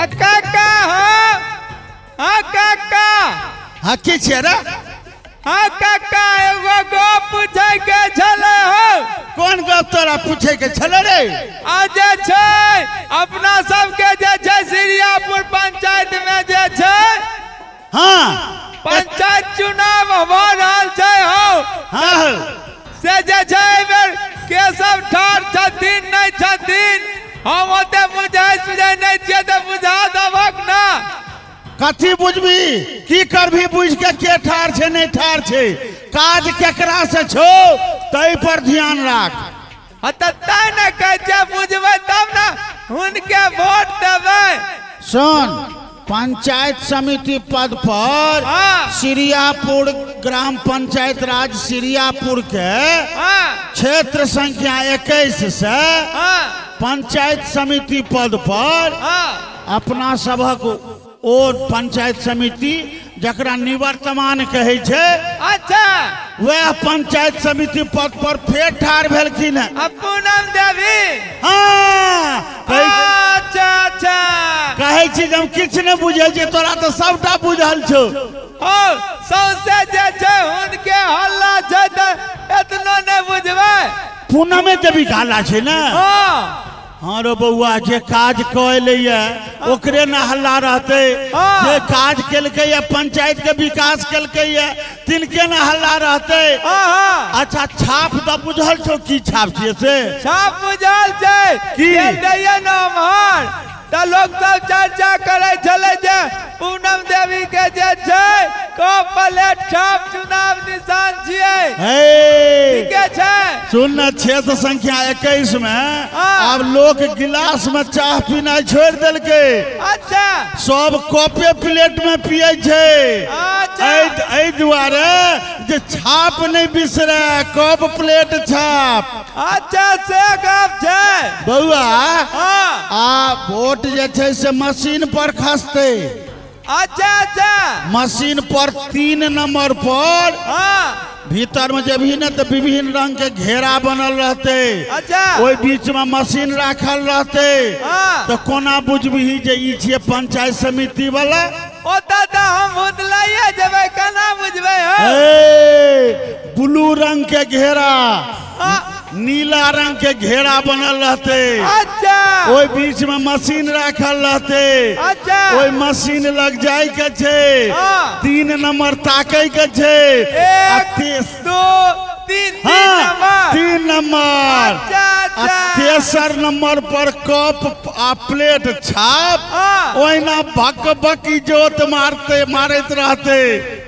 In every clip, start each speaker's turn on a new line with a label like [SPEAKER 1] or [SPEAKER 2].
[SPEAKER 1] आ काका हो, हाँ काका।
[SPEAKER 2] हाँ, की छियै रे?
[SPEAKER 1] हाँ काका, एगो गप पूछे के छलै हो।
[SPEAKER 2] कोन गप तोरा पूछे के छलै रे?
[SPEAKER 1] आ जे छै अपना सबके जे छै सिरियापुर पंचायत में जे छै, पंचायत चुनाव भऽ रहल छै हौ।
[SPEAKER 2] हाँ।
[SPEAKER 1] से जे छै एहि बेर के सब ठाढ़ छथिन, नहि छथिन, हम ओते बुझै सुझै नहि छियै, तऽ बुझा देबक ने।
[SPEAKER 2] कथी बुझबी, की करबी बुझ के? के ठार छै, नहि ठार छै, काज केकरा से छौ, तै पर ध्यान राख।
[SPEAKER 1] हाँ, तऽ तैं ने कहै छियै, बुझबै तब ने हुनके वोट देबै।
[SPEAKER 2] सुन, पंचायत समिति पद पर सिरियापुर ग्राम पंचायत राज सिरियापुर के क्षेत्र संख्या 21 से पंचायत समिति पद पर अपना सभक ओ पंचायत समिति जकरा निवर्तमान कहै छै, वएह पंचायत समिति पद पर फेर ठाढ़ भेलखिन हेँ।
[SPEAKER 1] आ पूनम देवी?
[SPEAKER 2] हाँ।
[SPEAKER 1] अच्छा अच्छा।
[SPEAKER 2] कहै छी जे हम किछु नहि बुझै छियै, तोरा तऽ सबटा बुझल छौ।
[SPEAKER 1] हो, सौंसे जे छै हुनके हल्ला छै, तऽ एतनो नहि बुझबै?
[SPEAKER 2] पूनमे देवी के हल्ला छै ने?
[SPEAKER 1] हाँ।
[SPEAKER 2] हाँ रो बौआ, जे काज कऽ एलैए ओकरे ने हल्ला रहतै। जे काज केलकैए, पंचायत के विकास केलकैए, तिनके ने हल्ला रहतै।
[SPEAKER 1] हाँ हाँ।
[SPEAKER 2] अच्छा, छाप तऽ बुझल छौ, की छाप छियै से?
[SPEAKER 1] छाप बुझल छै।
[SPEAKER 2] की?
[SPEAKER 1] गेल रहियै ने ओम्हर तऽ लोक सब चर्चा करै छलै जे पूनम देवी के जे छै कप प्लेट छाप चुनाव निशान छियै।
[SPEAKER 2] हे।
[SPEAKER 1] ठीके छै।
[SPEAKER 2] सुन ने, क्षेत्र संख्या 21 में आब लोक गिलास में चाह पीनाइ छोड़ि देलकै। सब कपे प्लेट में पियै छै। एहि दुआरे जे छाप नहि बिसरे, कप प्लेट छाप।
[SPEAKER 1] अच्छा, से गप छै।
[SPEAKER 2] बौआ, आ वोट जे छै से मशीन पर खसतै।
[SPEAKER 1] अच्छा अच्छा।
[SPEAKER 2] मशीन पर 3 नंबर पर भीतर में जेबही ने तऽ विभिन्न रंग के घेरा बनल रहतै। ओहि बीच में मशीन राखल रहतै। तऽ कोना बुझबही जे ई छियै पंचायत समिति वाला?
[SPEAKER 1] ओतऽ तऽ हम भुतलाइए जेबै, केना बुझबै हौ?
[SPEAKER 2] ए, ब्लू रंग के घेरा, नीला रंग के घेरा बनल रहते। ओहि बीच में मशीन राखल रहते। ओहि मशीन लग जाय के छै, 3 नंबर ताकै के छै। आ
[SPEAKER 1] 1, 2, 3, 3 नंबर।
[SPEAKER 2] 3 नंबर।
[SPEAKER 1] अच्छा
[SPEAKER 2] आ
[SPEAKER 1] अच्छा।
[SPEAKER 2] तेसर नंबर पर कप आ प्लेट छाप, ओहिना भक भक इजोत मारते मारैत रहते।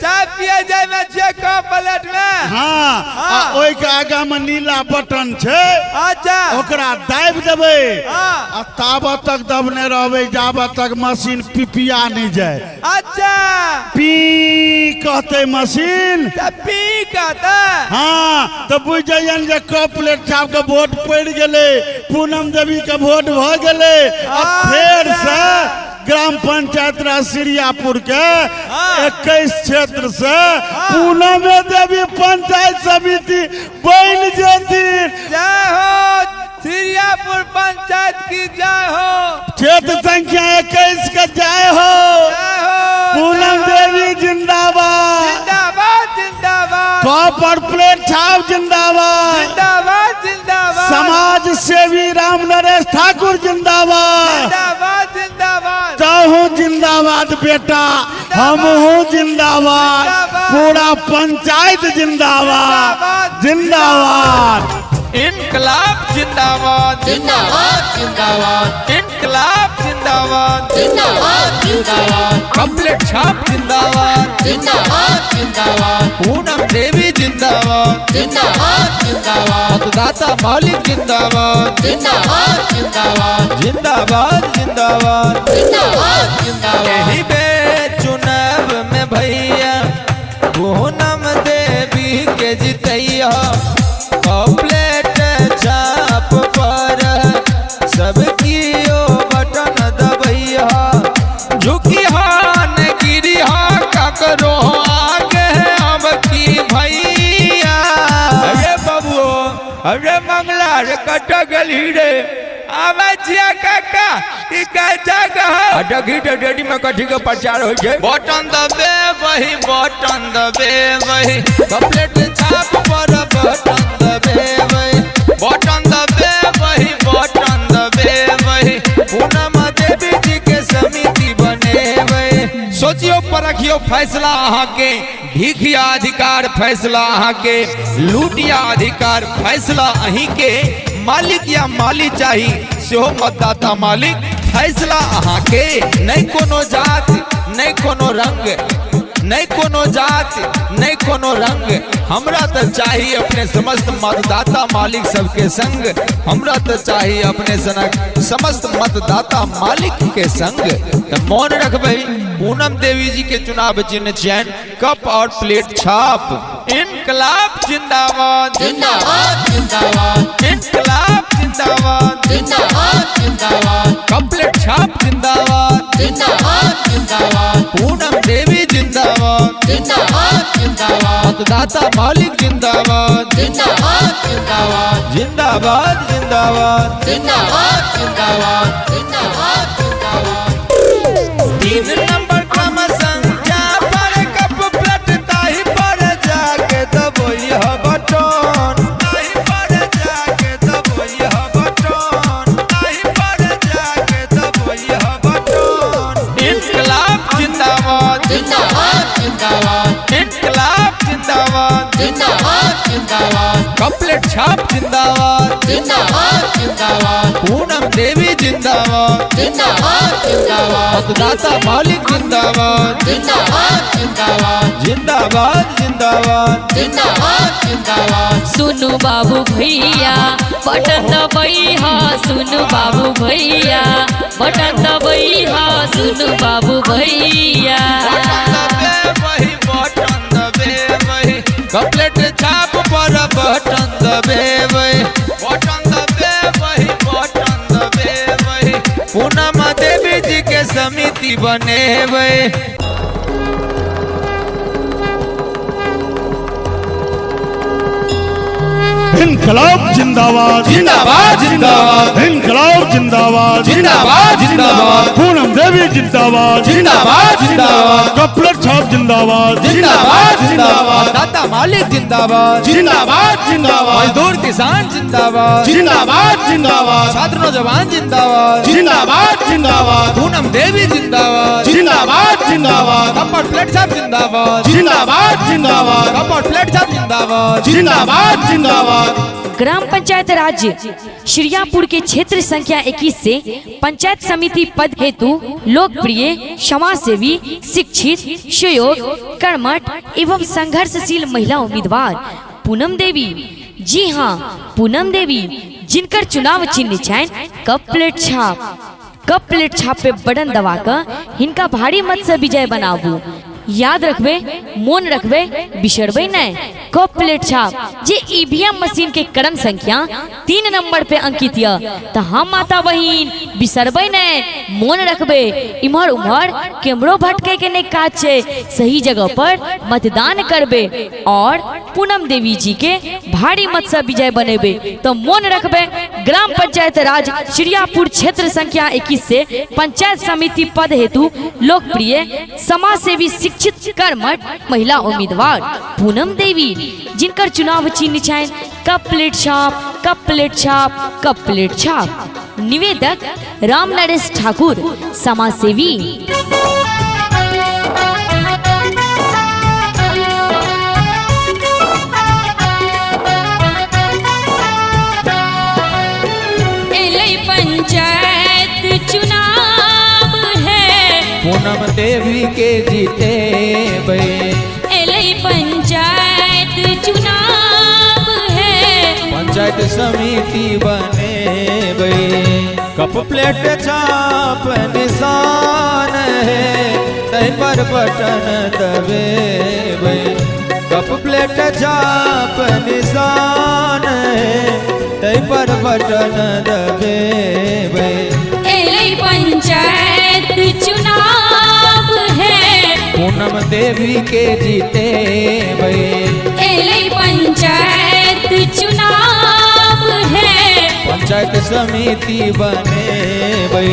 [SPEAKER 1] चाय पिए जाय में छियै कप प्लेट में?
[SPEAKER 2] हाँ। आ ओहि के आगा में नीला बटन छै। ओकरा दाबि देबै। आ ताबत तक दबने रहबै जाबत तक मशीन पिपिया नहि जाय। पी कहतै मशीन।
[SPEAKER 1] तऽ पी कहतै।
[SPEAKER 2] हाँ, तऽ बुझि जइयन जे कप प्लेट छाप के वोट पड़ि गेलै, पूनम देवी के वोट भऽ गेलै आ फेर से ग्राम पंचायत राज सिरियापुर के 21 क्षेत्र से पूनम देवी पंचायत समिति बनि जेथिन।
[SPEAKER 1] जय हो सिरियापुर पंचायत की जय हो।
[SPEAKER 2] क्षेत्र संख्या 21 के जय हो।
[SPEAKER 1] जय हो।
[SPEAKER 2] पूनम
[SPEAKER 1] जय हो।
[SPEAKER 2] देवी जिंदाबाद।
[SPEAKER 1] जिंदाबाद जिंदाबाद।
[SPEAKER 2] कॉपर प्लेट छाप जिंदाबाद।
[SPEAKER 1] जिंदाबाद जिंदाबाद।
[SPEAKER 2] समाज सेवी राम नरेश ठाकुर जिंदाबाद।
[SPEAKER 1] जिंदाबाद जिंदाबाद।
[SPEAKER 2] तहु जिंदाबाद बेटा, हमहू जिंदाबाद, पूरा पंचायत जिंदाबाद जिंदाबाद।
[SPEAKER 1] इनकलाब जिंदाबाद।
[SPEAKER 3] जिंदाबाद जिंदाबाद।
[SPEAKER 1] इनकलाब जिंदाबाद।
[SPEAKER 3] जिंदाबाद जिंदाबाद।
[SPEAKER 1] कम्प्लीट छाप जिंदाबाद।
[SPEAKER 3] जिंदाबाद जिंदाबाद।
[SPEAKER 1] पूनम देवी जिंदाबाद।
[SPEAKER 3] जिंदाबाद जिंदाबाद।
[SPEAKER 1] मतदाता मालिक जिंदाबाद।
[SPEAKER 3] जिंदाबाद जिंदाबाद।
[SPEAKER 1] जिंदाबाद जिंदाबाद।
[SPEAKER 3] जिंदाबाद जिंदाबाद।
[SPEAKER 1] एही बेर चुनाव में भैया पूनम देवी के जितैया, कॉपलेट छाप पर सब कियो बटन दबैया, झुकी हान गिरी हा ककरो आगे अब की भैया। अरे बबुओ, अरे मंगला रे कतऽ गेलही रे? आबै छियै काका, की कहै छै कह? आ देखी तऽ डेडी में कथी के प्रचार होइ छै।
[SPEAKER 4] बटन दबे वही, बटन दबे वही, कपलेट छाप पर बटन दबे वही, बटन दबे वही, बटन दबे वही, पूनम देवी जी के समिति बनेबै। सोचियो परखियो फैसला अहाँके, भीख या अधिकार फैसला अहाँके, लूट या अधिकार फैसला अहींके, मालिक या माली चाही सेहो मतदाता मालिक फैसला अहाँके। नहि कोनो जात नहि कोनो रंग, नहि कोनो जात नहि कोनो रंग, हमरा तऽ चाही अपने समस्त मतदाता मालिक सबके संग, हमरा तऽ चाही अपने सनक समस्त मतदाता मालिक के संग। तऽ मोन रखबै, पूनम देवी जी के चुनाव चिन्ह छियनि कप और प्लेट छाप। इनकलाब जिंदाबाद,
[SPEAKER 3] जिंदाबाद जिंदाबाद,
[SPEAKER 1] इनकलाब जिंदाबाद,
[SPEAKER 3] जिंदाबाद जिंदाबाद,
[SPEAKER 1] कप प्लेट छाप जिंदाबाद,
[SPEAKER 3] जिंदाबाद जिंदाबाद,
[SPEAKER 1] पूनम देवी जिंदाबाद,
[SPEAKER 3] जिंदाबाद जिंदाबाद,
[SPEAKER 1] मतदाता मालिक जिंदाबाद,
[SPEAKER 3] जिंदाबाद जिंदाबाद,
[SPEAKER 1] जिंदाबाद जिंदाबाद,
[SPEAKER 3] जिंदाबाद जिंदाबाद, जिंदाबाद जिंदाबाद।
[SPEAKER 1] 3 नंबर क्रम संख्या पर कप प्लेट ताही पर जाके दबोई ह बटन, ताही पर जाके दबोई ह बटन, ताही पर जाके दबोई ह बटन। इनकलाब जिंदाबाद,
[SPEAKER 3] जिंदाबाद जिंदाबाद,
[SPEAKER 1] इनकलाब जिंदाबाद,
[SPEAKER 3] जिंदाबाद जिंदाबाद,
[SPEAKER 1] कप प्लेट छाप जिंदाबाद,
[SPEAKER 3] जिंदाबाद जिंदाबाद,
[SPEAKER 1] पूनम देवी जिंदाबाद,
[SPEAKER 3] जिंदाबाद जिंदाबाद,
[SPEAKER 1] मतदाता मालिक जिंदाबाद,
[SPEAKER 3] जिंदाबाद जिंदाबाद,
[SPEAKER 1] जिंदाबाद जिंदाबाद,
[SPEAKER 3] जिंदाबाद जिंदाबाद।
[SPEAKER 5] सुनु बाबू भैया बटन दबैहा, सुनु बाबू भैया बटन दबैहा, सुनु बाबू भैया।
[SPEAKER 4] बटन दबे वही, बटन दबे वही, कपलेट छाप पर बटन दबे वही, बटन दबे वही, बटन दबे वही, पूनम देवी जी के समिति बनेबै।
[SPEAKER 2] इनकलाब जिंदाबाद,
[SPEAKER 1] जिंदाबाद जिंदाबाद,
[SPEAKER 2] इनकलाब जिंदाबाद,
[SPEAKER 1] जिंदाबाद जिंदाबाद,
[SPEAKER 2] पूनम देवी जिंदाबाद,
[SPEAKER 1] जिंदाबाद जिंदाबाद,
[SPEAKER 2] कपलट छाप जिंदाबाद,
[SPEAKER 1] जिंदाबाद जिंदाबाद, दाता मालिक जिंदाबाद,
[SPEAKER 2] जिंदाबाद जिंदाबाद,
[SPEAKER 1] मजदूर किसान जिंदाबाद,
[SPEAKER 2] जिंदाबाद जिंदाबाद,
[SPEAKER 1] छात्र नौजवान जिंदाबाद,
[SPEAKER 2] जिंदाबाद जिंदाबाद,
[SPEAKER 1] पूनम देवी जिंदाबाद,
[SPEAKER 2] जिंदाबाद जिंदाबाद,
[SPEAKER 1] कप और प्लेट साहब जिंदाबाद,
[SPEAKER 2] जिंदाबाद जिंदाबाद,
[SPEAKER 1] कप और प्लेट साहब जिंदाबाद,
[SPEAKER 2] जिंदाबाद जिंदाबाद।
[SPEAKER 5] ग्राम पंचायत राज्य श्रियापुर के क्षेत्र संख्या 21 से पंचायत समिति पद हेतु लोकप्रिय समाजसेवी शिक्षित सुयोग कर्मठ एवं संघर्षशील महिला उम्मीदवार पूनम देवी, जी हाँ पूनम देवी, जिनकर चुनाव चिन्ह छनि कप प्लेट छाप। कप प्लेट छाप पे बटन दबा कऽ हिनका भारी मत से विजय बनाबू। याद रखबे, मोन रखबे, बिसरबे नहीं। कप प्लेट छाप जे ईवीएम मशीन के क्रम संख्या 3 नंबर पे अंकित य, तो हम माता बहिन बिसरबे नहीं, मोन रखबे। इम्हर उम्हर केमरो भटके के नहीं काज छै, सही जगह पर मतदान करबे और पूनम देवी जी के भारी मत से विजय बनेबे। तो मोन रखबे, ग्राम पंचायत राज श्रियापुर क्षेत्र संख्या 21 से पंचायत समिति पद हेतु लोकप्रिय समाजसेवी शिक्षित कर्मठ महिला उम्मीदवार पूनम देवी, जिनकर चुनाव चिन्ह छनि कप प्लेट छाप, कप प्लेट छाप, कप प्लेट छाप। निवेदक राम नरेश ठाकुर, समाजसेवी। एलै पंचायत चुनाव है,
[SPEAKER 1] पूनम देवी के जीतेबै,
[SPEAKER 5] एलै पंचायत चुनाव है,
[SPEAKER 1] पंचायत समिति बनेबै। कप प्लेट छाप निशान है, तहि पर बटन दबेबै। कप प्लेट छाप निशान है, तहि पर बटन दबेबै।
[SPEAKER 5] एलै पंचायत चुनाव है,
[SPEAKER 1] पूनम देवी के जीतेबै,
[SPEAKER 5] एलै पंचायत चुनाव है,
[SPEAKER 4] पंचायत समिति बनेबै।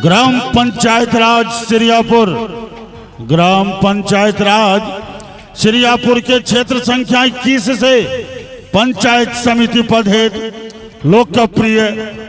[SPEAKER 2] ग्राम पंचायत राज सिरियापुर, ग्राम पंचायत राज सिरियापुर के क्षेत्र संख्या 21 से पंचायत समिति पद हेतु लोकप्रिय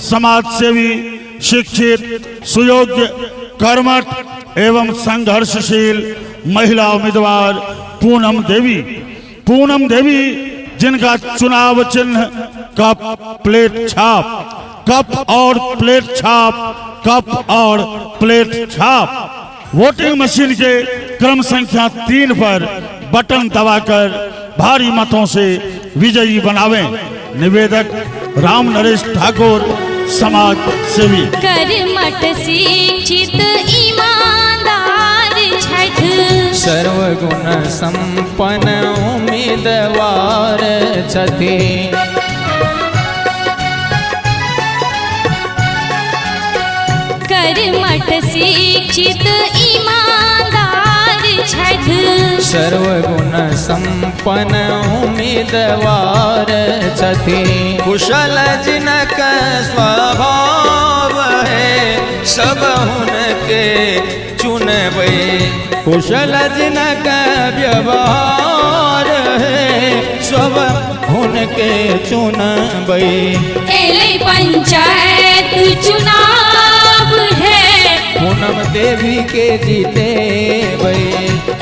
[SPEAKER 2] समाज सेवी, शिक्षित, सुयोग्य, कर्मठ एवं संघर्षशील महिला उम्मीदवार पूनम देवी, पूनम देवी जिनका चुनाव चिन्ह कप प्लेट छाप, कप और प्लेट छाप, कप और प्लेट छाप। वोटिंग मशीन के क्रम संख्या 3 पर बटन दबाकर भारी मतों से विजयी बनावें। निवेदक राम नरेश ठाकुर, समाज सेवी।
[SPEAKER 5] कर्मठ शिक्षित ईमानदार छथि।
[SPEAKER 4] सर्वगुण संपन्न उम्मीदवार छथि।
[SPEAKER 5] कर्मठ शिक्षित ईमानदार छथि।
[SPEAKER 4] सर्वगुण संपन्न उम्मीदवार छथि। कुशल जिनक स्वभाव है, सब हुनके चुनबै। कुशल जिनक व्यवहार है, सब हुनके चुनबै।
[SPEAKER 5] एलै पंचायत चुनाव है।
[SPEAKER 4] पूनम देवी के जीतेबै।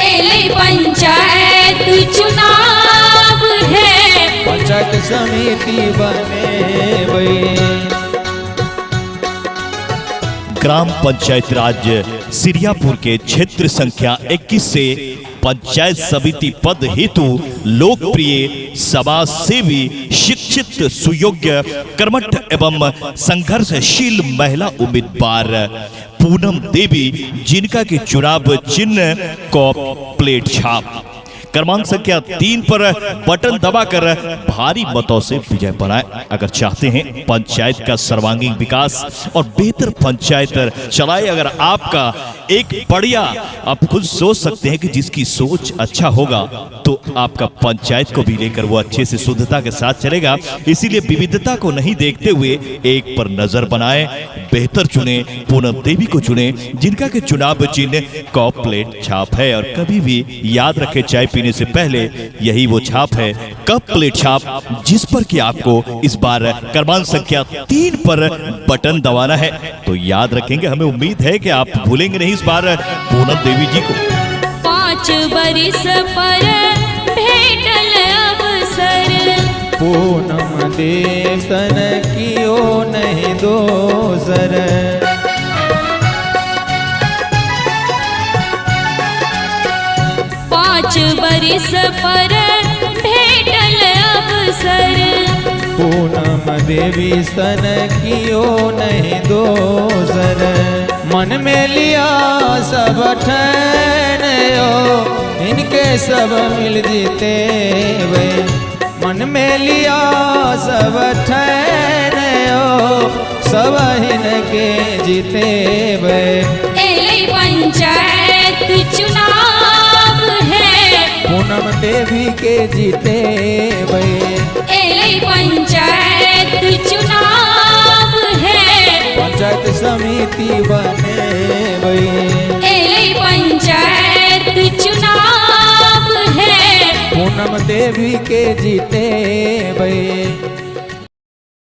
[SPEAKER 5] एलै पंचायत चुनाव है।
[SPEAKER 4] पंचायत समिति बनेबै।
[SPEAKER 6] ग्राम पंचायत राज्य सिरियापुर के क्षेत्र संख्या 21 से पंचायत समिति पद हेतु लोकप्रिय समाज सेवी, शिक्षित, सुयोग्य, कर्मठ एवं संघर्षशील महिला उम्मीदवार पूनम देवी, जिनका के चुनाव चिन्ह कप प्लेट छाप, क्रमांक संख्या 3 पर बटन दबाकर भारी मतों से विजय बनाए। अगर चाहते हैं पंचायत का सर्वांगीण विकास और बेहतर पंचायत चलाए, अगर आपका एक बढ़िया, आप खुद सोच सकते हैं कि जिसकी सोच अच्छा होगा तो आपका पंचायत को भी लेकर वो अच्छे से शुद्धता के साथ चलेगा। इसीलिए विविधता को नहीं देखते हुए एक पर नजर बनाए, बेहतर चुने, पूनम देवी को चुने, जिनका के चुनाव चिन्ह कप प्लेट छाप है। और कभी भी याद रखे, चाय पीने से पहले यही वो छाप है, कप प्लेट छाप, जिस पर कि आपको इस बार क्रमांक संख्या 3 पर बटन दबाना है। तो याद रखेंगे, हमें उम्मीद है कि आप भूलेंगे नहीं इस बार पूनम देवी जी को।
[SPEAKER 5] 5 बरिस पर भेटल अवसर।
[SPEAKER 4] पूनम देव सन कियो नहीं दोसर।
[SPEAKER 5] 5 बरिस पर भेटल अवसर।
[SPEAKER 4] पूनम देवी सन कियो नहीं दोसर। मन में लिया सब ठैन यो, इनके सब मिल जीते वे। मन में लिया सब ठैन यो, सब इनके जीते वे।
[SPEAKER 5] एलै पंचायत चुनाव है।
[SPEAKER 4] पूनम देवी के जीते वे।
[SPEAKER 5] एलै पंचायत चुनाव है।
[SPEAKER 4] पंचायत समिति बनेबै।
[SPEAKER 5] एलै पंचायत चुनाव है।
[SPEAKER 4] पूनम देवी के जीतेबै।